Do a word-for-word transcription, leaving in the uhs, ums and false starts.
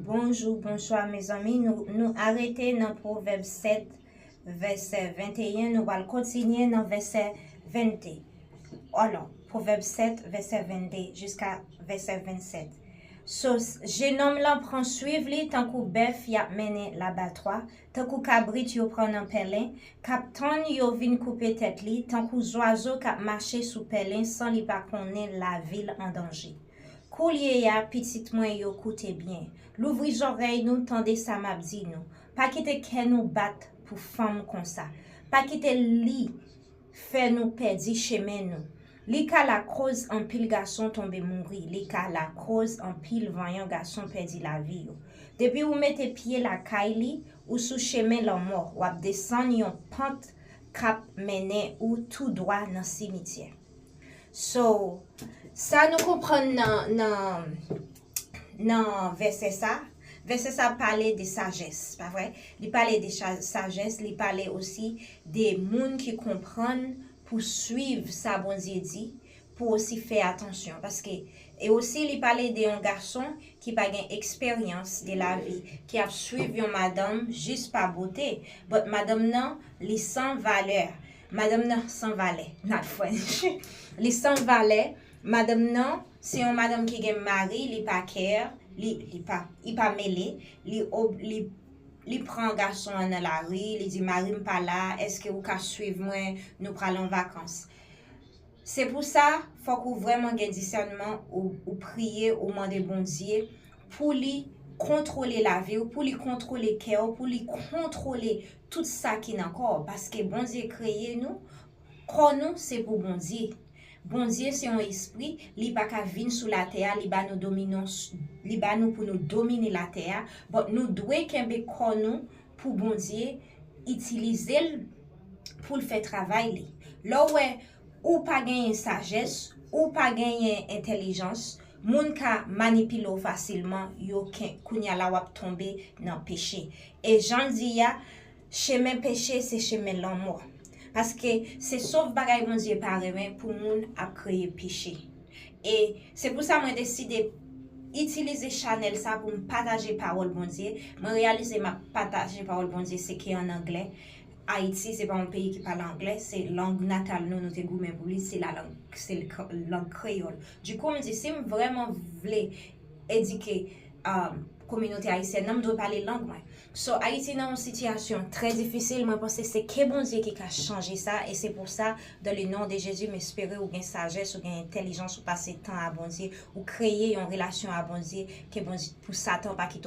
Bonjou, bonswa mezanmi. Nou, nou arete nan Pwovèb sèt, vèsè venteyen. Nou pral kontinye nan vèsè vennde. Oh non, Pwovèb sèt, vèsè vennde jiska vèsè vennsèt. So, jenòm lan pran swiv li tankou bèf y ap mennen labatwa, tankou kabrit yo pran nan pèlen, k ap tann yo vin koupe tèt li, tankou zwazo k ap mache sou pèlen san li pa konnen lavi l an danje. Koulye a, pitit mwen yo, koute byen. Louvri zòrèy nou, tande sa m ap di nou. Pa kite kè nou bat pou fanm konsa. Pa kite li fè nou pèdi chemen nou. Li ka lakoz anpil gason tonbe mouri. Li ka lakoz anpil vanyan gason pèdi lavi yo. Depi ou mete pye lakay li, ou sou chemen lanmò. W ap desann yon pant k ap mennen ou tou dwa nan simityè. So, sa nou konprann nan, nan, nan vèsè sa, vèsè sa pale de sajès, pa vre? Li pale de cha- sajès, li pale osi de moun ki konprann pou swiv sa Bondye di, pou osi fè atansyon. Paske, e osi li pale de yon gason ki pa gen eksperyans de lavi, ki ap swiv yon madanm jis pa bote. But madanm nan, li san valè. Madanm nan san valè, not French. Li san valè. Madanm nan, se yon madanm ki gen mari, li pa care, li, li pa, li pa mele, li, ob- li, li pran gason an nan lari, li di, "Mari m pa la, èske ou ka swiv mwen, nou pral an vakans." Se pou sa, fòk ou vrèman gen disènman, ou, ou priye, ou mande Bondye pou li kontwole lavi w, pou li kontwole kè w, pou li kontwole tout sa ki nan kò w. Paske Bondye kreye nou, kò nou se pou Bondye. Bondye se yon espri, li pa ka vin sou latè a, li ba nou dominans, li ba nou pou nou domine latè a, but nou dwe kenbe kò nou pou Bondye itilize l pou l fè travay li. Lè w wè ou pa genyen sajès, ou pa genyen entèlijans, moun ka manipile w fasilman, yo ken- kounye a la w ap tonbe nan peche. E jan l di a, chemen peche se chemen lanmò. Paske se sof bagay Bondye pa renmen pou moun ap kreye peche. E se pou sa mwen deside itilize chanèl sa pou m pataje pawòl Bondye. Mwen reyalize m ap pataje pawòl Bondye, se ke an anglè. Ayiti, se pa yon peyi ki pale anglè, se lang natal nou, nou te goumen pou li, se la lang, se l k- lang kreyòl. Dikou, m di, si m vrèman vle edike, um, kominote ayisyèn nan, m dwe pale lang mwen. So, Ayiti nan yon sitiyasyon trè difisil, mwen panse se ke Bondye ki ka chanje sa, e se pou sa, dans le nom de Jésus, m espere ou gen sajès, ou gen entèlijans, ou pase tan a Bondye, ou kreye yon relasyon a Bondye, ke Bondye, pou Satan pa kite